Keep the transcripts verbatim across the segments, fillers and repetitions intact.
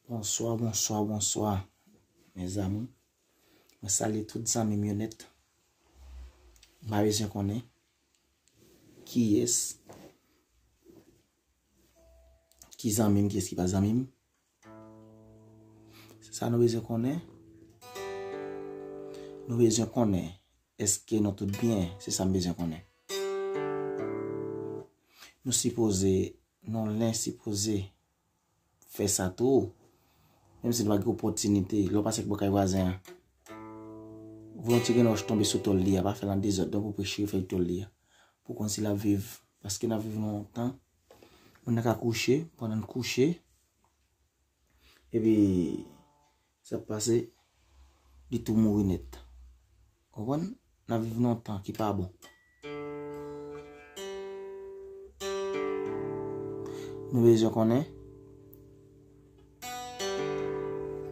Bonswa, bonswa, bonswa, mezanmi. Mwen salye tout zanmi m yo nèt. M pa bezwen konnen kiyès ki zanmi m, kiyès ki pa zanmi m. Se sa nou bezwen konnen. Nou bezwen konnen èske nou tout byen. Se sa m bezwen konnen. Nou sipoze, nou len sipoze fè sa tou. Menm si nou pa gen opòtinite, lè w pase bò kay vwazen an, volonte gen lè w tonbe sou tòl li a, pa fè l an dezòd, donk ou prefere fè tòl li a. Pou konn si l ap viv, paske n ap viv lontan. Moun nan ka kouche, pandan n kouche, epi sa ap pase, li tou mouri nèt. Konprann? N ap viv nan yon tan ki pa bon. Nou bezwen konnen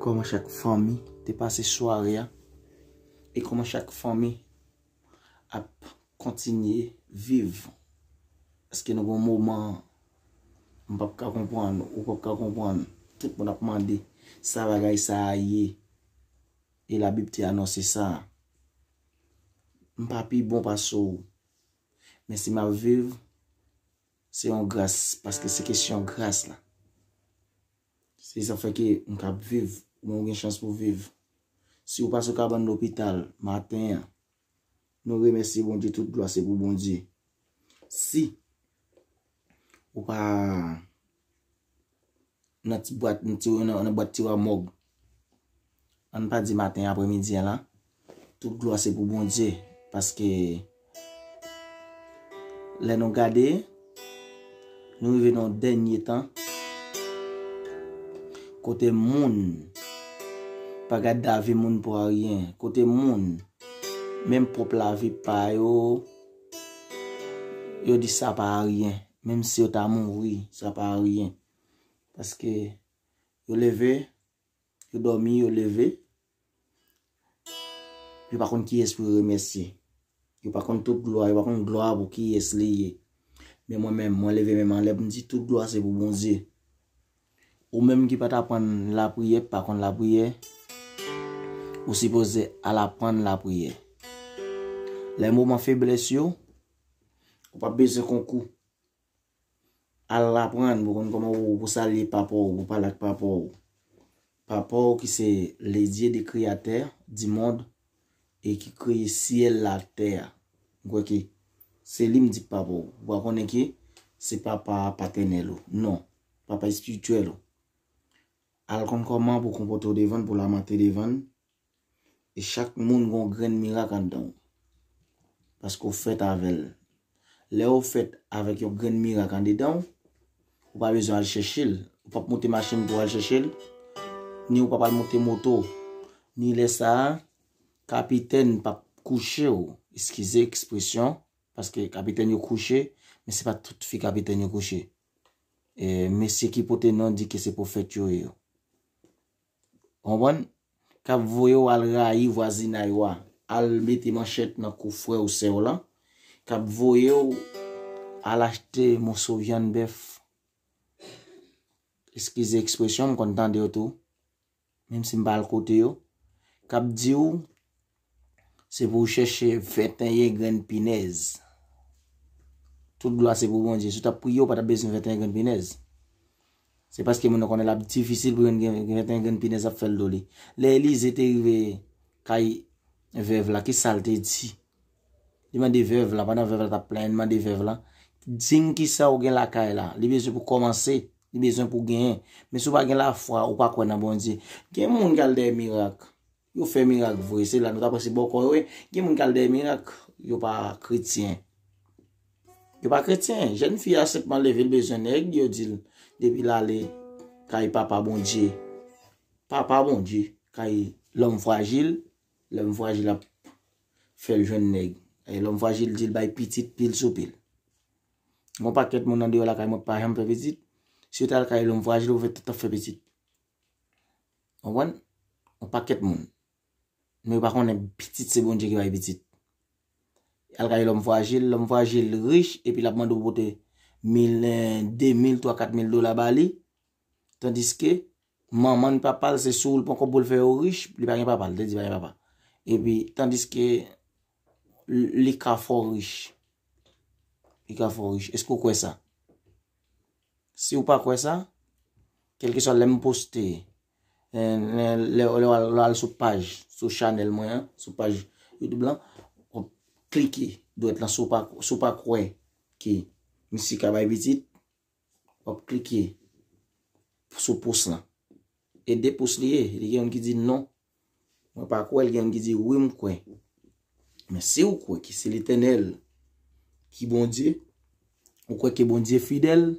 kòman chak fanmi te pase sware a e kòman chak fanmi ap kontinye viv. Paske nou gen yon moman, m p ap ka konprann, ou p ap ka konprann. Tout moun ap mande sa bagay sa a ye. E Labib te anonse sa. M pa pi bon pase w. Men si m ap viv, se yon gras, paske se kesyon gras la. Se sa fè ke m k ap viv, ou menm ou gen chans pou viv. Si w pase w kabann lopital maten an, nou remèsye Bondye, tout glwa se pou Bondye. Si ou pa nan ti bwat, nan ti, nan, nan bwat tiwa mòg, ann pa di maten apremidi an la, tout glwa se pou Bondye, paske lè nou gade, nou rive nan yon dènye tan, kote moun pa gad lavi moun pou anyen, kote moun, menm pwòp lavi pa yo, yo di sa pa anyen, menm si yo ta mouri, sa pa anyen, paske yo leve, yo dòmi, yo leve, yo pa konn kiyès pou yo remèsye. Yo pa konn tout glwa, yo pa konn glwa pou kiyès li ye. Men mwen menm, mwen leve men m anlè, m di tout glwa se pou Bondye. Ou menm ki pa t aprann lapriyè, pa konn lapriyè, ou sipoze al aprann lapriyè. Lè moman feblès yo, ou pa bezwen konkou. Al aprann pou konn kòman ou pou salye papa w, pou pale ak papa w. Papa w ki se le Dieu de créateur du monde e ki kreye syèl la, tè a. M kwè ke se li m di papa w. Ou pa konnen ke se papa patènèl ou. Non, papa espirityèl ou. Al konn kòman pou konpòte w devan l, pou lamante devan l. E chak moun gen yon grenn mirak anndan w. Paske w fèt avè l. Lè w fèt avèk yon grenn mirak andedan w, ou pa bezwen al chèche l. Ou p ap monte machin pou w al chèche l, ni ou p ap al monte moto. Ni lè sa a, kapitèn p ap kouche w. Eskize ekspresyon, paske kapitèn yo kouche, men se pa tout fi kapitèn yo kouche. E, mesye ki pote non di ke se pwofèt yo ye yo. Konprann? K ap voye w al rayi vwazinay ou a, al mete manchèt nan kou frè ou sè w lan, k ap voye w al achte moso vyann bèf. Eskize ekspresyon, m konn tande yo tou, menm si m pa al kote yo, k ap di w se pou w chèche venteyen grenn pinèz. Tout glwa se pou Bondye. Si w t ap priye, w pa t ap bezwen venteyen grenn pinèz. Se paske moun nan konnen l ap difisil pou jwenn gen, gen venteyen grenn pinèz ap fè l do li. Lè Elize te rive kay vèv la, ki sa l te di? Li mande vèv la, pandan vèv la t ap plenyen, li mande vèv la, di m ki sa ou gen lakay la. Li bezwen pou kòmanse, li bezwen pou genyen. Men si w pa gen lafwa, ou pa kwè nan Bondye. Gen moun k al dèyè mirak. Yo fè mirak vre, se la nou ta panse bòkò yo ye. Gen moun k al dèyè mirak, yo pa kretyen. Yo pa kretyen. Jèn fi a senpman leve, l bezwen nèg, yo di l depi l ale kay papa Bondye. Papa Bondye, kay lòm frajil, lòm frajil ap fè l jwenn nèg. E lòm frajil di l bay pitit pil sou pil. Gon pakèt moun andeyò lakay mwen pa janm fè pitit. Si yo t al kay lòm frajil, yo fè tout ap fè pitit. Konprann? Yon pakèt moun. Men yo pa konnen pitit se Bondye ki bay pitit. Al kay lòm frajil, lòm frajil rich, epi l ap mande w pote mil, eh, de mil, twa, kat mil dola ba li. Tandiske, manman l, papa l, se sou l pran kòb pou l fè yo rich, li pa gen papa, l te di pa gen papa. Epi, tandiske li ka fè w rich. Li ka fè w rich. Èske w kwè sa? Si w pa kwè sa, kèlkeswa lè m poste, eh, lè, lè, lè w al, lè w al sou paj, sou chanèl mwen an, sou paj YouTube lan, w ap klike dwèt lan, si w pa, si w pa kwè ke misye ka bay pitit, w ap klike sou pous lan. E de pous li ye, li gen youn ki di non. Mwen pa kwè, li gen youn ki di wi, m kwè. Men si w kwè ke se Letènèl ki Bondye, ou kwè ke Bondye fidèl,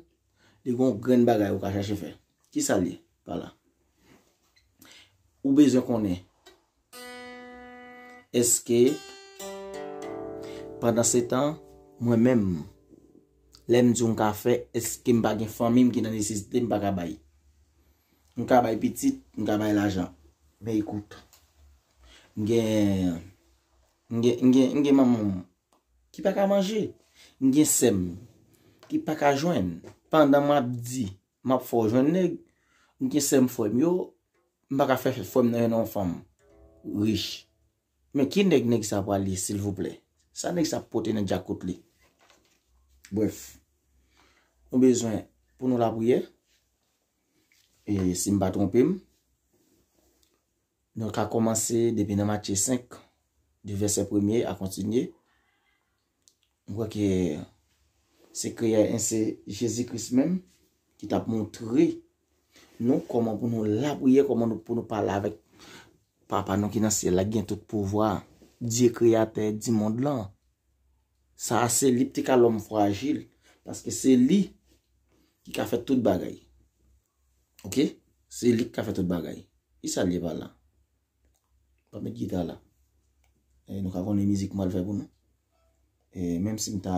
li gen yon grenn bagay ou ka chache fè. Kisa l ye pa la? Ou bezwen konnen, èske pandan se tan, mwen menm, lè m di w m ka fè, èske m pa gen fanmi m ki nan nesesite m pa ka bay? M ka bay pitit, m ka bay lajan. Men ekout, m gen, m gen, m gen, m gen manman m ki pa ka manje. M gen sè m ki pa ka jwenn. Pandan m ap di, m ap fè w jwenn nèg, m gen sè m, frè m yo, m pa ka fè frè m nan jwenn yon fanm rich. Men ki nèg nèg sa pral ye, silvouplè? Sa nèg sa pote nan djakout li? Brèf, nou bezwen pou nou lapriyè. E si m pa twonpe m, nou ka kòmanse depi nan Matye senk, de vèsè premye a kontinye. M kwè ke se Kreyè, se Jezi Kris menm ki t ap montre nou kòman pou nou lapriyè, kòman nou, pou nou pale avèk Papa nou ki nan syèl la, ki gen tout pouvwa, Dye kreyatè di mond lan. Sa a se li ki te ka lòm frajil, paske se li ki ka fè tout bagay. Oke? Se li ki ka fè tout bagay. Kisa l ye pa la? Pa met gita la. E, nou ka konnen mizik m pral fè pou nou. E, menm si m ta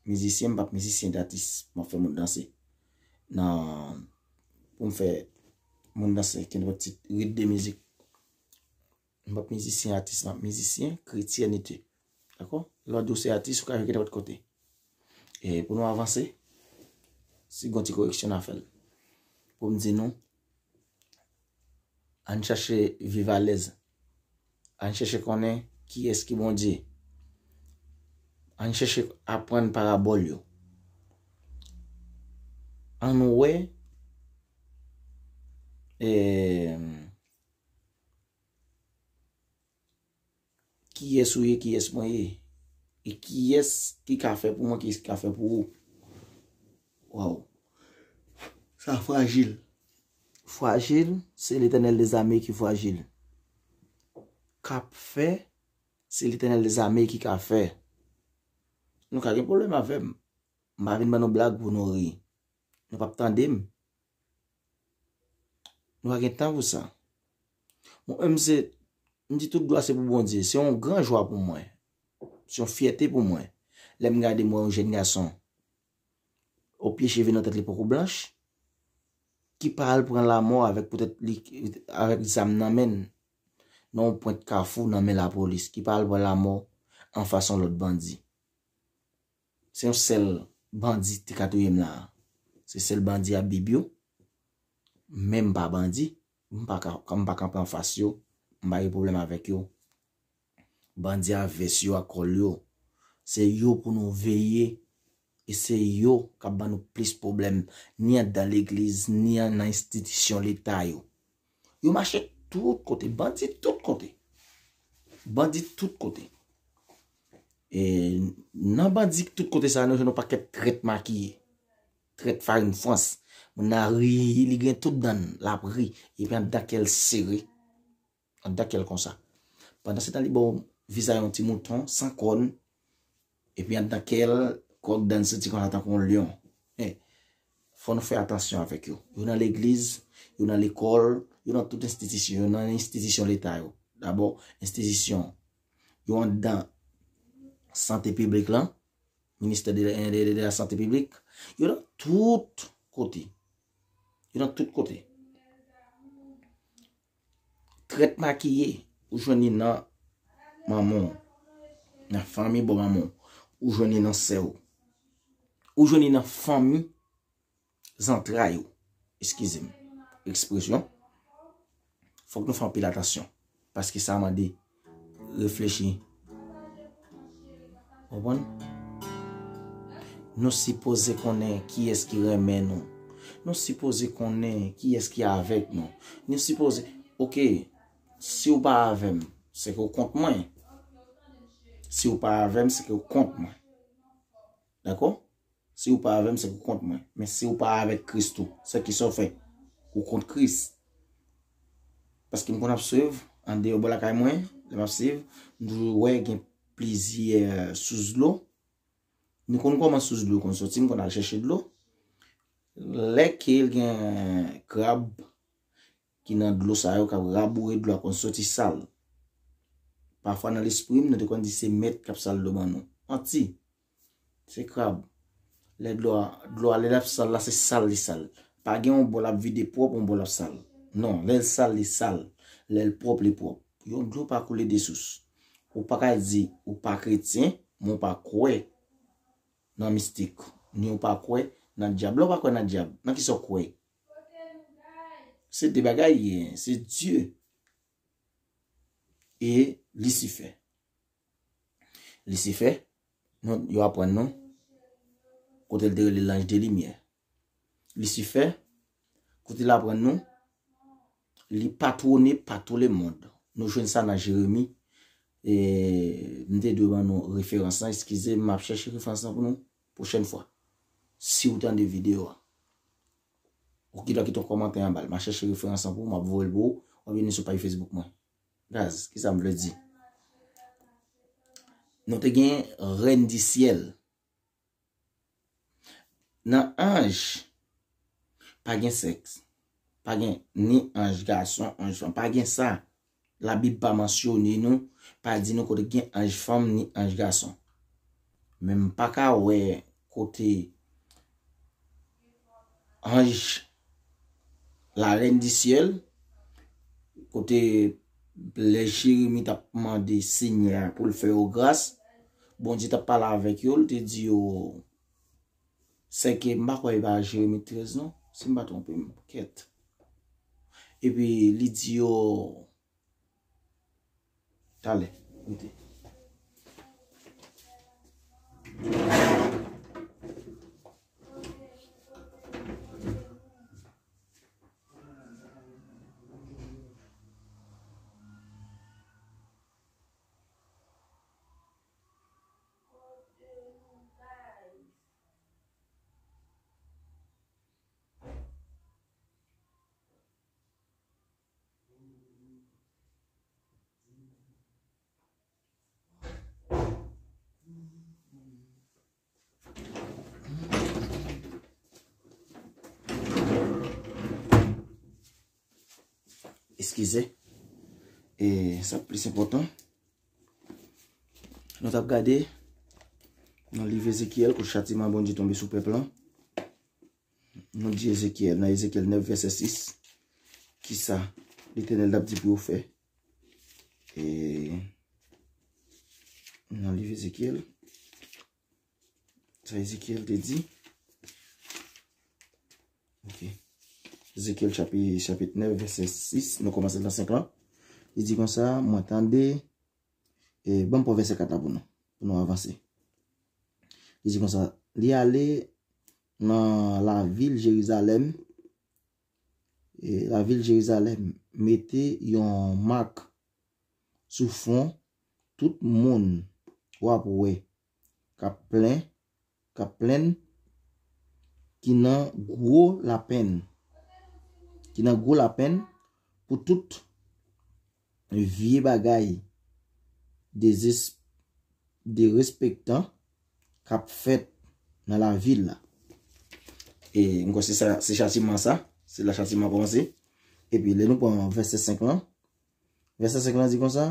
mizisyen, m p ap mizisyen, atis, m ap fè moun danse. Nan, pou m fè moun danse, kenpòt tit, rit de mizik. M p ap mizisyen atis, m ap mizisyen kretyènite. Dakò? Lè w di w se atis, ou ka jwe kenpòt kote. E pou nou avanse, si gon ti koreksyon n a fè l. Pou m di nou, ann chache viv alèz. Ann chache konnen kiyès ki Bondye. Ann chache aprann parabòl yo. Ann wè, eh, kiyès ou ye, kiyès mwen ye. E kiyès ki ka fè pou mwen, kiyès ki ka fè pou ou. Waw. Sa frajil. Frajil, se Letènèl dezame ki frajil. K ap fè, se Letènèl dezame ki ka fè. Nou ka gen pwoblèm avè m. M pa vin ban nou blag pou nou ri. Nou p ap tande m. Nou pa gen tan pou sa. Mwen menm se, m di tout glwa se pou Bondye. Se yon gran jwa pou mwen. Se yon fyète pou mwen. Lè m gade m wè yon jèn gason, o pye cheve nan tèt li poko blanch, ki pa al pran lamò avèk poutèt li, avèk zam nan men l, nan yon pwent kafou nan men lapolis, ki pa al pran lamò anfas yon lòt bandi. Se yon sèl bandi te ka touye m la. Se sèl bandi a bib yo. Men m pa bandi. M pa ka, m pa kanpe anfas yo. M pa gen pwoblèm avèk yo. Bandi a vès yo, a kòl yo. Se yo pou nou veye. E se yo k ap ban nou plis pwoblèm. Ni anndan legliz, ni an, nan enstitisyon leta yo. Yo mache tout kote. Bandi tout kote. Bandi tout kote. E nan bandi tout kote sa, nou jwenn yon pakèt trèt makiye. Trèt farin frans. Moun nan ri, li gen tout dan l, l ap ri. Epi anndan kè l sere. Anndan kè l konsa. Pandan se tan li ba w vizaj yon ti mouton, san kòn. Epi anndan kè l, kòk dan l soti konsa tankou yon lyon. Eh, fò nou fè atansyon avèk yo. Yo nan legliz, yo nan lekòl, yo nan tout enstitisyon, yo nan enstitisyon leta yo. Dabò, enstitisyon yo anndan sante piblik lan, ministè de, de, de, de la sante piblik, yo nan tout kote. Yo nan tout kote. Trèt makiye, ou jwenn li nan manman w, nan fanmi bò manman w, ou jwenn li nan sè w, ou jwenn li nan fanmi zantray ou. Eskize m. ekspresyon, fòk nou fè anpil atansyon. Paske sa mande reflechi. Konprann? Nou sipoze konnen kiyès ki renmen nou. Nou sipoze konnen kiyès ki avèk nou. Nou sipoze, oke, si w pa avè m, se ke w kont mwen. Si w pa avè m, se ke w kont mwen. Dakò? Si w pa avè m, se ke w kont mwen. Men si w pa avèk Kris tou, se kisa w fè? Ou kont Kris. Paske m konn ap swiv, andeyò bò lakay mwen, lè m ap swiv, m toujou wè gen plizyè sous dlo. Nou konn kòman sous dlo konn soti, m konn al chèche dlo. Lè ke l gen krab ki nan dlo sa yo k ap raboure dlo a konn soti sal. Pafwa nan lespri m, nou te konn di se mèt k ap sal dlo ban nou. Manti. Se krab. Lè dlo a, dlo a, lè l ap sal la, se sal li sal. Pa gen yon bò l ap vide pwòp, yon bò l ap sal. Non, lè l sal, li sal. Lè l pwòp, li pwòp. Yon dlo pa koule de sous. Ou pa ka di ou pa kretyen, men w pa kwè nan mistik. Ni w pa kwè nan dyab. Lè w pa kwè nan dyab, nan kisa w kwè? Se de bagay, se Dye e Lisifè. Lisifè, nou, yo aprann nou, kote l te rele l'ange de lumière. Lisifè, kote l aprann nou, li patwone pa tout le monde. Nou jwenn sa nan Jeremi. E, m te dwe ban nou referans lan, eskize, m ap chèche referans lan pou nou pwochèn fwa. Si w tande videyo a. Ou ki dwa kite yon kòmantè anba l. M a chèche referans lan pou ou, m ap voye l pou ou. W ap vini sou paj Facebook mwen. Gaz, kisa m vle di? Nou te gen rèn di syèl. Nan anj, pa gen sèks. Pa gen ni anj gason, anj fanm. Pa gen sa. Labib pa mansyone nou, pa di nou kote gen anj fanm ni anj gason. Men m pa ka wè kote anj, la reine du ciel, kote lè Jeremi t ap mande Senyè a pou l fè yo gras, Bondye t ap pale avèk yo, l te di yo, sèke m pa kwè e pa Jeremi trèz non, si m pa twonpe m, kèt. Epi li di yo, talè, rete. Eskize. E sa plis enpòtan. Nou t ap gade nan liv Ezekyèl, kote chatiman Bondye tonbe sou pèp lan. Nou di Ezekyèl, nan Ezekyèl nèf, vèsè sis, kisa Letènèl t ap di pou yo fè? E nan liv Ezekyèl, sa Ezekyèl te di? Ok. Ezekyèl chapi-, chapit nèf, vèsè sis, nou kòmanse nan senk lan. Li di konsa, mwen tande, e, ban m pran vèsè kat la pou nou, pou nou avanse. Li di konsa, li ale nan lavil Jerizalèm, e, lavil Jerizalèm, mete yon mak sou fwon tout moun w ap wè k ap plen, k ap plenn, ki nan gwo lapenn, ki nan gwo lapenn pou tout vye bagay dezes-, derespektan k ap fèt nan lavil la. E m kwè se sa, se chatiman sa, se la chatiman kòmanse. Epi lè nou pran vèsè senk lan, vèsè senk lan di konsa,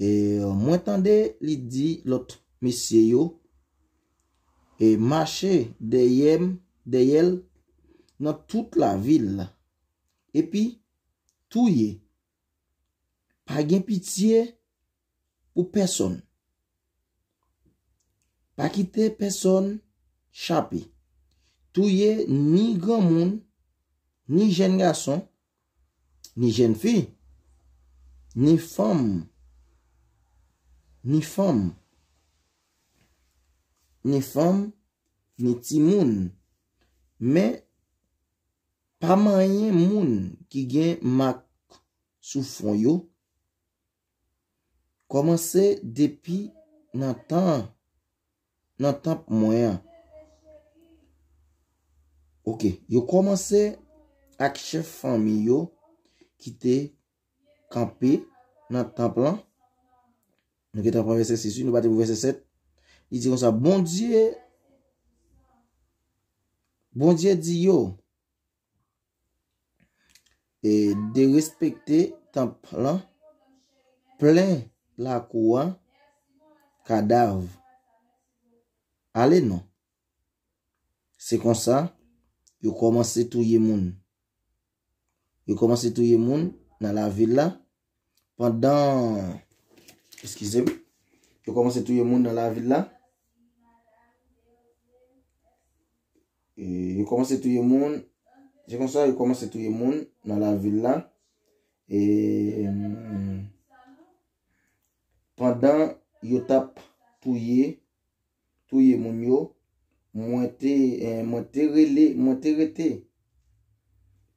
e mwen tande li di lòt mesye yo, e mache dèyè m, dèyè l nan tout lavil la, epi touye. Pa gen pitye pou pèsonn. Pa kite pèsonn chape. Touye ni granmoun, ni jèn gason, ni jèn fi, ni fanm, ni fanm, ni fanm, ni timoun. Men, pa manyen moun ki gen mak sou fwon yo, kòmanse depi nan tan, nan tanp mwen an. Oke, yo kòmanse ak chèf fanmi yo ki te kanpe nan tanp lan. Nou gentan pran vèsè sis, wi, nou pa te pou vèsè sèt. Li di konsa, Bondye, Bondye di yo, e, derespekte tanp lan, plen lakou a kadav. Ale non. Se konsa, yo kòmanse touye moun. Yo kòmanse touye moun nan lavil la. Pandan, eskize m, yo kòmanse touye moun nan lavil la. E, yo kòmanse touye moun. Se konsa, yo kòmanse touye moun nan lavil la. E, mm, pandan yo t ap touye, touye moun yo, mwen te, eh, mwen te rele, mwen te rete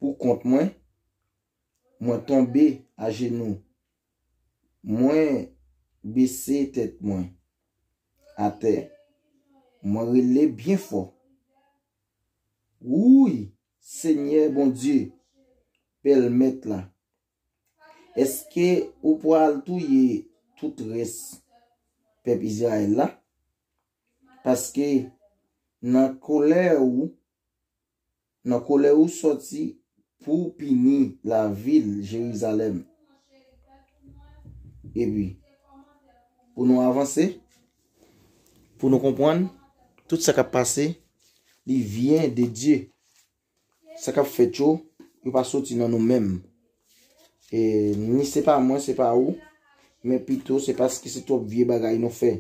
pou kont mwen, mwen tonbe ajenou. Mwen bese tèt mwen atè. Mwen rele byen fò. Wouy, Senyè Bondye, bèl Mèt la, èske ou pral touye tout rès pèp Izrayèl la? Paske nan kolè ou, nan kolè ou sòti pou pini lavil Jerizalèm. Epi, pou nou avanse, pou nou konprann, tout sa k ap pase, li vyen de Dye. Sa k ap fèt yo, yo pa soti nan nou menm. E, ni se pa mwen, se pa ou, men pito se paske se twòp vye bagay nou fè.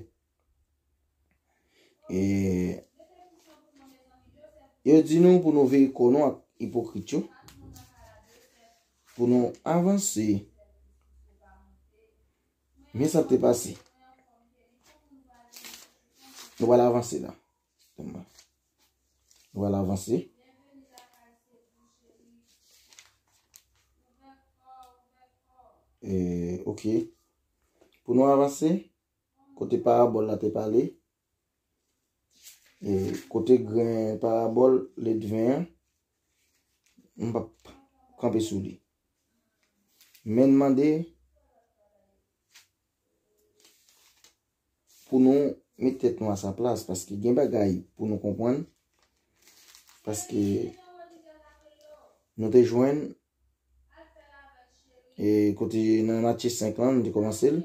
E, yo di nou pou nou veye kò nou ak ipokrit yo, pou nou avanse. Men sa k te pase. Nou pral avanse la. Nou pral avanse. E, oke. Pou nou avanse, kote parabòl la te pale, e, kote grenn parabòl ledven an, m p ap kanpe sou li. Men n mande pou nou met tèt nou a sa plas, paske gen bagay pou nou konprann, paske nou te jwenn, e, kote nan Matye senk lan, nou te kòmanse l,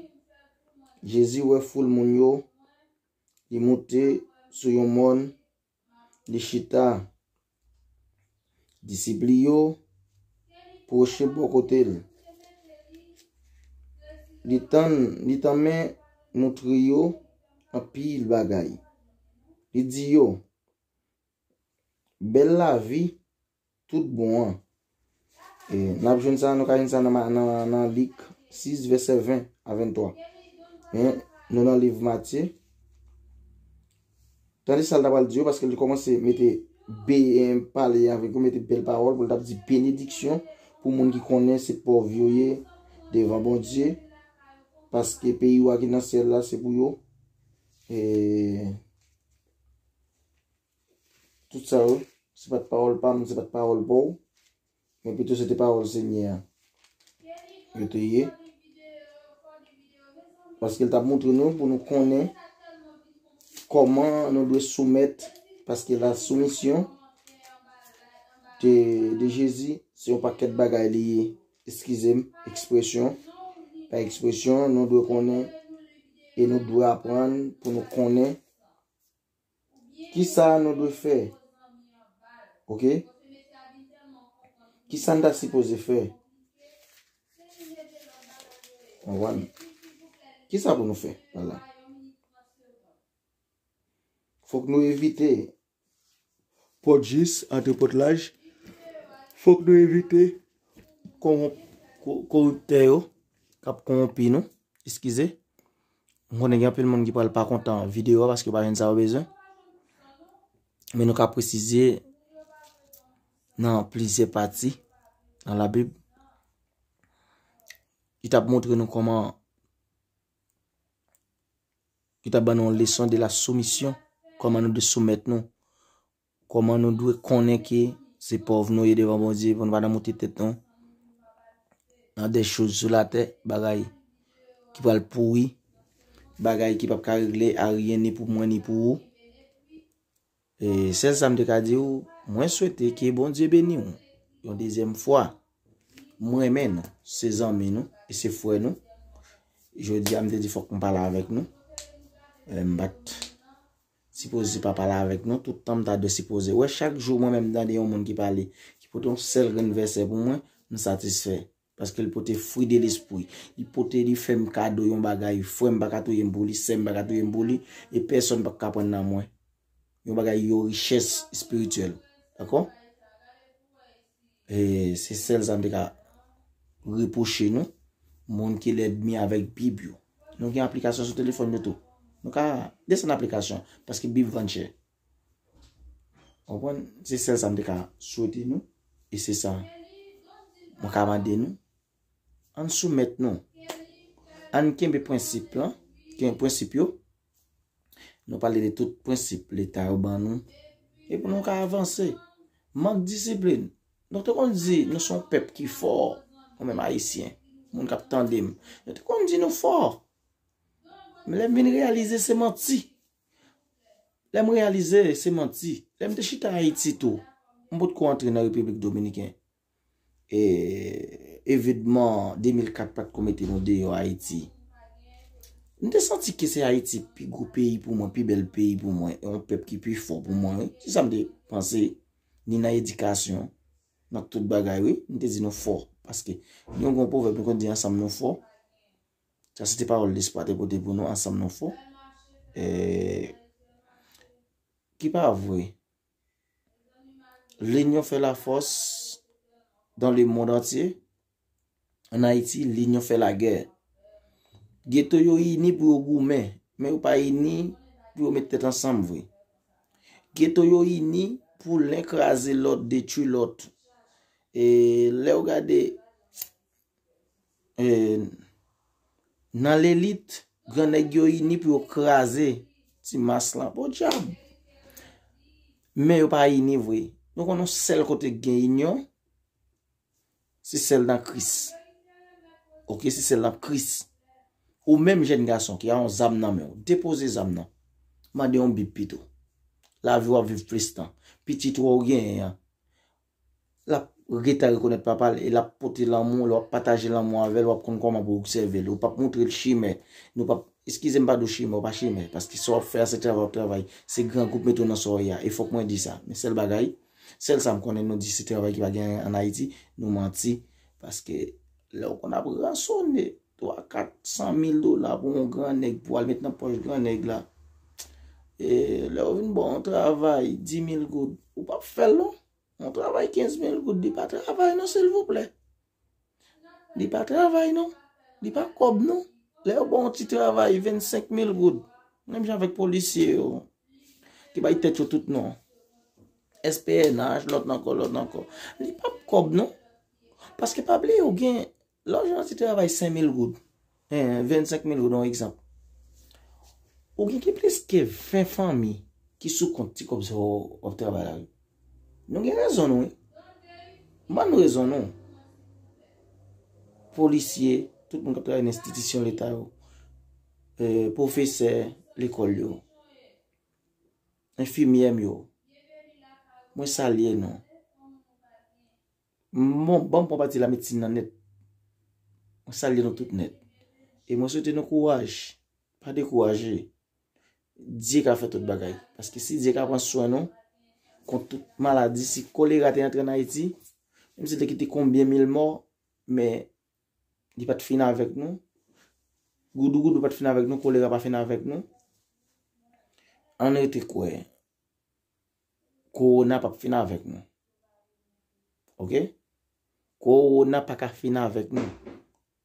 Jezi wè foul moun yo, li moute sou yon mòn, li chita. Disip li yo pwoche bò kote l. Li tann, li tanmen moutri yo anpil bagay. Li di yo, bèl lavi tout bon an. E, n ap jwenn sa, nou ka jwenn sa nan, ma- nan, nan Lik sis, vèsè ven a venntwa. Men, nou nan liv Matye. Tande sa l ta pral di yo, paske li kòmanse mete be-, pale avèk yo, mete bèl pawòl, pou l t ap di benediksyon pou moun ki konnen se pòv yo ye devan Bondye, paske peyi w a ki nan syèl la, se pou yo. E, tout sa yo, se pa t pawòl pa m, se pa t pawòl pa w, men pito se te pawòl Senyè a. Yo te ye. Paske l t ap montre nou pou nou konnen kòman nou dwe soumèt, paske la soumisyon de, de Jezi, se yon pakèt bagay li ye. Eskize m, ekspresyon pa ekspresyon, nou dwe konnen e nou dwe aprann pou nou konnen kisa nou dwe fè. Oke? Kisa n ta sipoze fè? Konprann? Kisa pou nou fè? Vwala. Fòk nou evite pòt jis, antre pòt laj. Fòk nou evite kowonp-, ko-, koriptè yo k ap kowonpi nou. Eskize. M konnen gen anpil moun ki pral pa kontan videyo a paske yo pa jwenn sa yo bezwen. Men nou ka presize nan plizyè pati nan Labib ki t ap montre nou kòman, ki t ap ban nou yon leson de la soumisyon, kòman nou dwe soumèt nou, kòman nou dwe konnen ke se pòv nou ye devan Bondye, pou nou pa nan moute tèt nou nan de choz sou latè, bagay ki pral pouri, bagay ki p ap ka regle a ryen ni pou mwen ni pou ou. E sèl sa m te ka di w, mwen swete ke Bondye beni w yon dezyèm fwa. M renmen nou, se zanmi nou e se frè nou. Jodi a, m te di fòk m pale avèk nou. E m pa t sipoze pa pale avèk nou. Tout tan m ta dwe sipoze wè chak jou mwen menm m tande yon moun ki pale, ki pote yon sèl grenn vèsè pou mwen, m satisfè. Paske l pote fwi de lespri. Li pote, li fè m kado yon bagay. Frè m pa ka touye m pou li, sè m pa ka touye m pou li, e pèsonn pa ka pran nan mwen. Yon bagay yo richès espirityèl. Dakò? E se sèl sa m te ka repwoche nou, moun ki lènmi avèk Bib yo. Nou gen aplikasyon sou telefòn nou tou. Nou ka desann aplikasyon, paske Bib vann chè. Konprann? Se sèl sa m te ka swete nou, e se sa mwen ka mande nou. Ann soumèt nou. Ann kenbe prensip lan, ken-, prensip yo. Nou pale de tout prensip Leta yo ban nou. E pou nou ka avanse. Mank disiplin. Nou te konn di nou se yon pèp ki fò, nou menm Ayisyen, moun k ap tande m. Nou te konn di nou fò. Men lè m vin reyalize se manti. Lè m reyalize se manti. Lè m te chita Ayiti tou, m potko antre nan Repiblik Dominikèn. E, evenman de mil kat pa t ko mete nou deyò Ayiti. M te santi ke se Ayiti pi gwo peyi pou mwen, pi bèl peyi pou mwen, e yon pèp ki pi fò pou mwen, wi. Se sa m te panse, ni nan edikasyon, nan tout bagay, wi. M te di nou fò, paske nou gen yon pwovèb nou konn di ansanm nou fò. Sa se te pawòl lespwa te pote pou nou, ansanm nou fò. E, ki pa vre. L'union fait la force dans le monde entier. An Ayiti, l'union fait la guerre. Geto yo ini pou yo goumen, men yo pa ini pou yo met tèt ansanm vre. Geto yo ini pou len kraze lòt, detwi lòt. E lè w gade, e, nan lelit, grannèg yo ini pou yo kraze ti mas lan. Podyab! Men yo pa ini vre. Nou konn yon sèl kote k gen inyon, se sèl nan Kris. Oke, se sèl nan Kris. Ou menm jèn gason ki a yon zam nan men w, depoze zam nan. Mande yon Bib pito. Lavi w ap viv plis tan. Pitit ou a w genyen an, l ap gentan rekonèt papa l e l ap pote lanmou, lè w ap pataje lanmou avè l, w ap konn kòman pou w obsève l. Ou p ap montre l chimè. Nou p ap, eskize m pa di w chimè, ou pa chimè, paske sa w ap fè a se travay w ap travay. Se grangou k mete w nan sa w ye a. E fòk mwen di sa. Men sèl bagay, sèl sa m konnen nou di se travay ki pa gen an Ayiti, nou manti. Paske lè w konn ap ransone twa, kat san mil dola pou yon grannèg, pou al met nan pòch grannèg la, e lè yo vin ba w yon travay di mil goud, ou p ap fè l non. Yon travay kenz mil goud, li pa travay non, silvouplè. Li pa travay non. Li pa kòb non. Lè yo ba w yon ti travay vennsenk mil goud, menm jan avèk polisye yo, ki bay tèt yo tout non. S P N H, lòt ankò, lòt ankò. Li p ap kòb non. Paske pa bliye, ou gen, lè w jwenn yon ti travay senk mil goud, en, vennsenk mil goud, yon egzanp. Ou gen ki plis ke ven fanmi ki sou kont ti kòb sa w ap travay la, wi. Nou gen rezon nou, wi. M ban nou rezon nou. Polisye, tout moun k ap travay nan enstitisyon leta yo, e, pwofesè lekòl yo, enfimyè m yo, mwen salye nou. Bon, ban m pran pati lamedsin nan nèt. Mwen salye nou tout nèt. E mwen swete nou kouraj. Pa dekouraje. Dye ka fè tout bagay. Paske si Dye ka pran swen nou kont tout maladi, si kolera te antre an Ayiti, menm si l te kite konbyen mil mò, men li pa t fin avèk nou. Goudougoudou pa t fin avèk nou, kolera pa fin avèk nou. Ann rete kwè. Kowona p ap fin avèk nou. Ok? Kowona pa ka fin avèk nou.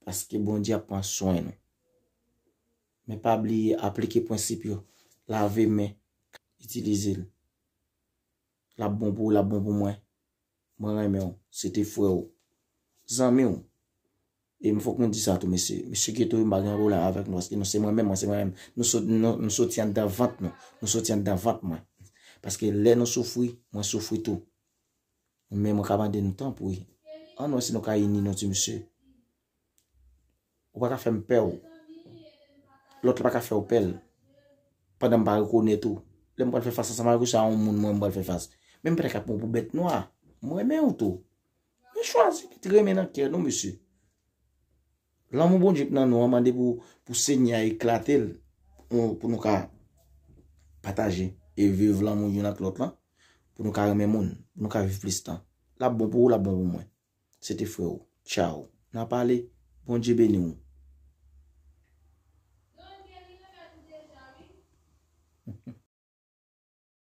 Paske Bondye ap pran swen nou. Men pa bliye aplike prensip yo. Lave men. Itilize l. L ap bon pou ou, l ap bon pou mwen. Mwen renmen w. Se te frè w. Zanmi w. E m fòk nou di sa tou, mesye. Mesye Geto yo, m pa gen pwoblèm avèk nou, paske nou se mwen menm, mwen se mwen menm. Nou sot, nou, nou soti anndan vant nou. Nou soti anndan vant mwen. Paske lè nou soufri, mwen soufri tou. Men mwen ka mande nou tanpri. Ann wè si nou ka ini nou, ti mesye. Ou pa ka fè m pè w. Lòt la pa ka fè w pè l. Pandan m pa rekonèt ou. Lè m pral fè fas ansanm avèk ou, se a yon moun mwen m pral fè fas. Men m pa t ap pran w pou bèt nwa. M renmen w tou. Men chwazi met renmen nan kè nou, mesye. Lanmou Bondye k nan nou an mande pou, pou Senyè a eklate l, pou, pou nou ka pataje e viv lanmou youn ak lòt lan, pou nou ka renmen moun, pou nou ka viv plis tan. L ap bon pou ou, l ap bon pou mwen. Se te frè w. Tchaw. N a pale. Bondye beni w.